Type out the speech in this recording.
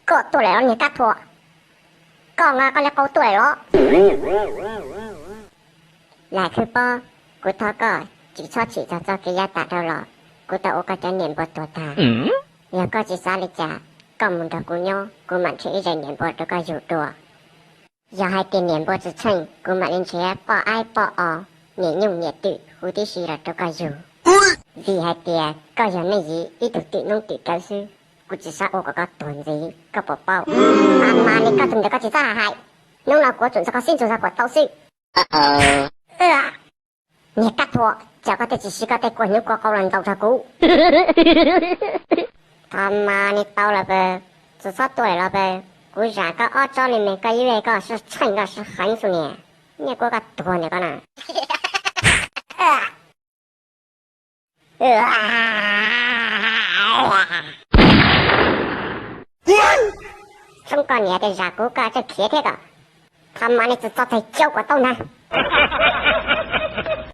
Koj tuaj lawm los niag Kab Thuam? Koj nqa koj li qau tuaj lawm los? Lam Khwj Pob, kuv thov koj tsis txhob tsim txog txoj kev yav tas dhau los. Kuv tau ua koj cov niam npua tuag tag. Yog koj tsis xav li cas, koj mus nrog kuv nyob, kuv mam nrhiav ib zes niam npua rau koj yug dua. Yog hais tias niam npua tsis tsheej, kuv mam li nrhiav poj aib poj os, niam nyuj niam twm huv tib si los rau koj yug. Vim hais tias koj yog Neej Yiv ib tug twm noob twm kawv xwb, kuv tsis xav ua kom koj tuag ntxiv, koj puas paub? Tag mas li koj tus ntawd koj tsis txhob hais, hnub no kuv yuav tsum nrog koj sib ntxuag txog kom tau xwb. Niag Kab Thuam, cas koj thiaj tsis siv koj tej kua hnyuv kua qau los ntaus rau kuv? Tho mas li tau los pawg, tsis txhob tuaj lawm los pawg, kuv zam koj ob tsob li me koj ib vej koj sib tsheej koj sib heev xwb niag, niaj kuab koj tuag niag koj na. Txhob koj niam tej zam kuv koj tseem khiav thiab kom. Tho mas li tsis txhob txhais caub kom tau ntag.